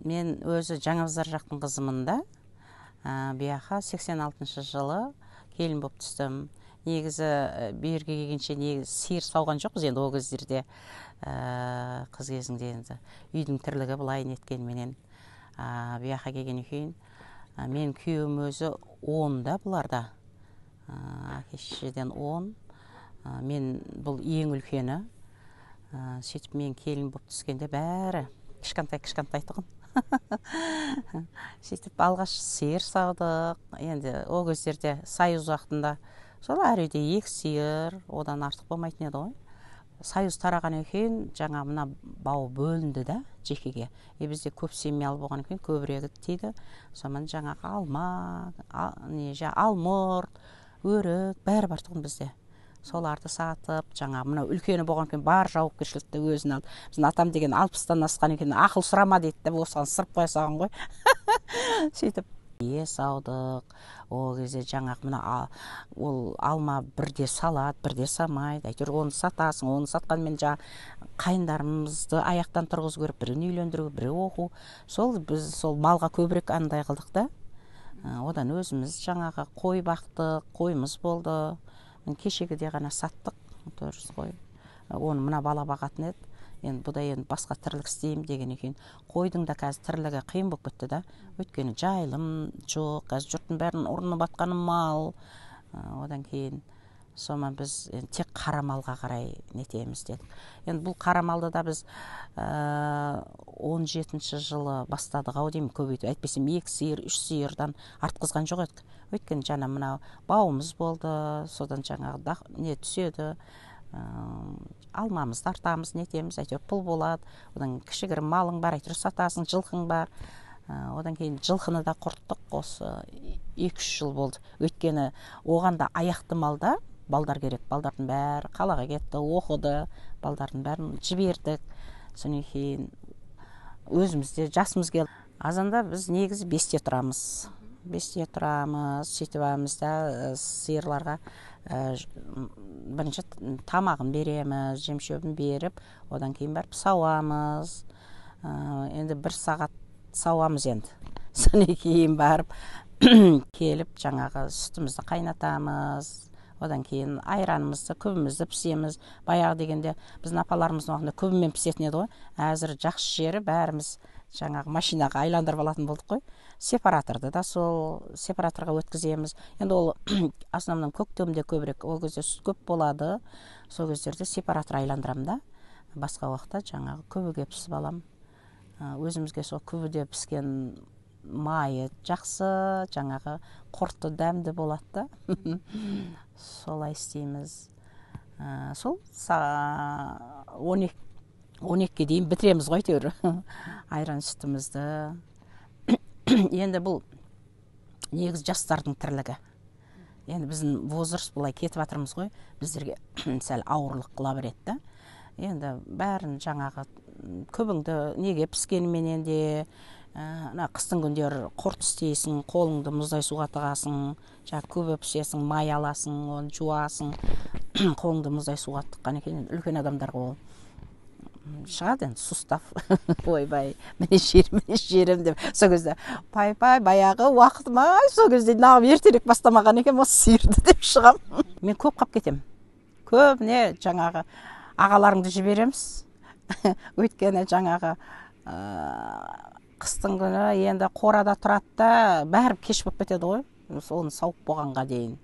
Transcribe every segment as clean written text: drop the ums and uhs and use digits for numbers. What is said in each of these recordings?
Мен өзі Жаңабазар жақтың қызымын да. Бұяққа 86 жылы келін болып түстім. Негізі берге келгенше негізі сиыр сауған жоқпыз енді ол кездерде. Қыз кезінде енді үйдің тірлігі былай неткенменен. Бұяққа келгеннен кейін менің күйеуім өзі 10-да бұларда. Әке шешеден 10. Мен бұл ең үлкені. Сөйтіп мен келін болып түскенде бәрі кішкентай кішкентай тұғын. Сөйтіп алғаш сиыр саудық. Енді ол кездерде союз уақытында сол әр үйде 2 сиыр, одан артық болмайтын еді ғой. Союз тарағаннан кейін жаңа мына бау бөлінді да жекеге. Бізде көп семьялы болғаннан кейін көбірегі тиді. Сонымен жаңағы алма, алмұрт, өрік бәрі бар тұғын бізде. Соларды сатып, жаңа мынау үлкені болған кейін бар жауапкершілікті өзіне алды. Біздің атам деген 60-тан асқан екен, ақыл сұрама дейді деп осыған сырып қоя салған ғой. Сөйтіп бие саудық. Ол кезде жаңағы мына ол алма бірде салады, бірде самайды. Әйтеуір оны сатасың, оны сатқанмен жаңа қайындарымызды аяқтан тұрғызу керек, бірін үйлендіру, бірі оқу. Сол біз сол малға көбірек андай қылдық та. Одан өзіміз жаңағы қой бақтық, қойымыз болды. Кешегіде ғана саттық, 400 қой. Оны мына бала бағатын еді. Енді бұда енді басқа тірлік істеймін деген екен. Қойдың да қазір тірлігі қиын болып кетті да. Өйткені жайылым жоқ, қазір жұрттың бәрін ұрынып атқаны мал. Одан кейін сонымен біз енді тек қара малға қарай нетеміз дедік. Енді бұл қара малды да біз 17 жылы бастадық ау деймін көбейту. Әйтпесем 2 сиыр, 3 сиырдан артқызған жоқ едік. Өйткені жаңа мынау бауымыз болды, содан жаңағы не түседі, алмамызды артамыз, нетеміз, әйтеуір пұл болады. Одан кішігірім малың бар, әйтеуір сатасың, жылқың бар. Одан кейін жылқыны да құрттық, осы 2-3 жыл болды. Өйткені оған да аяқты малда балдар керек. Балдардың бәрі қалаға кетті, оқыды, балдардың бәрін жібердік. Содан кейін өзіміз де жасымыз келді. Азанда біз негізі 5-те тұрамыз. 5-те тұрамыз, сөйтіп аламыз да сиырларға бірінші тамағын береміз, жем-шөбін беріп, одан кейін барып сауамыз. Енді 1 сағат сауамыз енді. Содан кейін барып келіп жаңағы сүтімізді қайнатамыз. Одан кейін айранымызды, күбімізді пісеміз. Баяғы дегенде біздің апаларымыздың уақытында күбімен пісетін еді ғой. Әзір жақсы жері бәріміз жаңағы машинаға айландырып алатын болдық қой. Сепараторды да сол сепараторға өткіземіз. Енді ол основном көктемде көбірек, ол кезде сүт көп болады. Сол кездерде сепаратор айландырамын да. Басқа уақытта жаңағы күбіге пісіп алам. Өзімізге сол күбіде піскен майы жақсы, жаңағы құрты дәмді болады да. Солай істейміз. Сол 12-ге дейін бітіреміз ғой әйтеуір айран сүтімізді. Енді бұл негізі жастардың тірлігі. Енді біздің возраст былай кетіп жатырмыз ғой, біздерге сәл ауырлық қыла береді да. Енді бәрін жаңағы күбіңді неге піскеніменен де, ана қыстың күндері құрт істейсің, қолыңды мұздай суға тығасың, жаңа күбі пісесің, май аласың, оны жуасың, қолыңды мұздай суға тыққан екен. Үлкен адамдарға ол шығады енді сустав. Ойбай, міне жерім, міне жерім деп. Сол кезде пай-пай, баяғы уақытым ай, сол кезде нағып ертерек бастамаған екен осы сиырды деп шығам. Мен көп қап кетем. Көбіне жаңағы ағаларыңды жібереміз. Өйткені жаңағы қыстың күні енді қорада тұрады да, бәрі кеш болып кетеді ғой. Соны сауып болғанға дейін.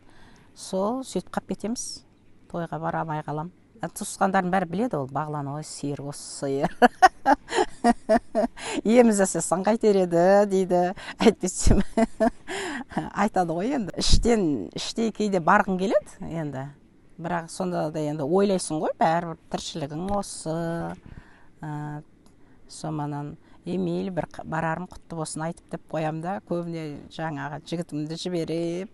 Сол сөйтіп қап кетеміз. Тойға бара алмай қалам. Туысқандардың бәрі біледі ол Бағлан, ой сиыр, осы сиыр. Еміз жасасаң қайтер еді дейді. Әйтпесем айтады ғой енді. Іштей кейде барғың келеді енді. Бірақ сонда да енді ойлайсың ғой, бәрібір тіршілігің осы. Сонан мейлі бір барарым құтты болсын айтып деп қоям да, көбіне жаңағы жігітімді жіберіп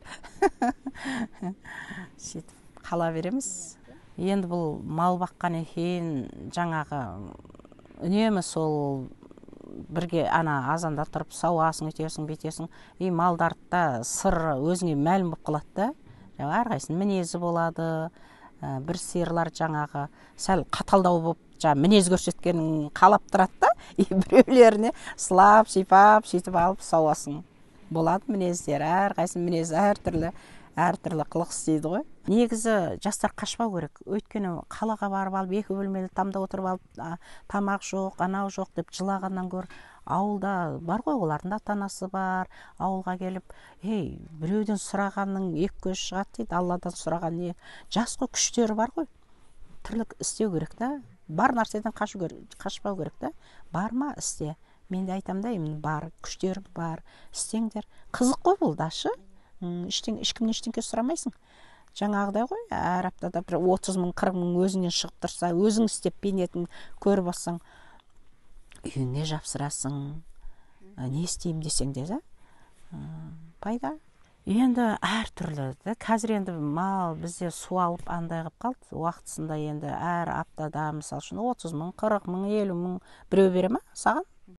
сөйтіп қала береміз. Енді бұл мал баққан екен, жаңағы үнемі сол бірге ана азанда тұрып сауасың, өтесің, бүйтесің. И малдарды да сыр өзіңе мәлім болып қалады да. Жаңа әрқайсының мінезі болады. Бір сиырлар жаңағы сәл қаталдау болып, жаңа мінез көрсеткенін қалап тұрады да. И біреулеріне сылап сипап сөйтіп алып сауасың. Болады мінездері, әрқайсының мінезі әртүрлі, әртүрлі қылық істейді ғой. Негізі жастар қашпау керек, өйткені қалаға барып алып екі бөлмелі тамда отырып алып, тамақ жоқ, анау жоқ деп жылағаннан гөрі ауылда бар ғой, олардың да ата анасы бар. Ауылға келіп, ей, біреуден сұрағанның екі көзі шығады дейді, Алладан сұраған не, жас қой, күштері бар ғой, тірлік істеу керек та. Бар нәрседен қашу керек, қашпау керек та. Бар ма, істе. Мен де айтамын да, именно бар, күштерің бар, істеңдер. Қызық қой бұл да шы. Ешкімнен ештеңке сұрамайсың. Жаңағыдай ғой, әр аптада бір 30 мың, 40 мың өзіңнен шығып тұрса, өзің істеп бейнетін көріп алсаң, үйіңе жапсырасың, не істеймін десең де да, пайда. Енді әртүрлі да. Қазір енді мал бізде суалып андай қылып қалды. Уақытысында енді әр аптада, мысалы үшін, 30 мың, 40 мың, 50 мың біреу бере ма саған?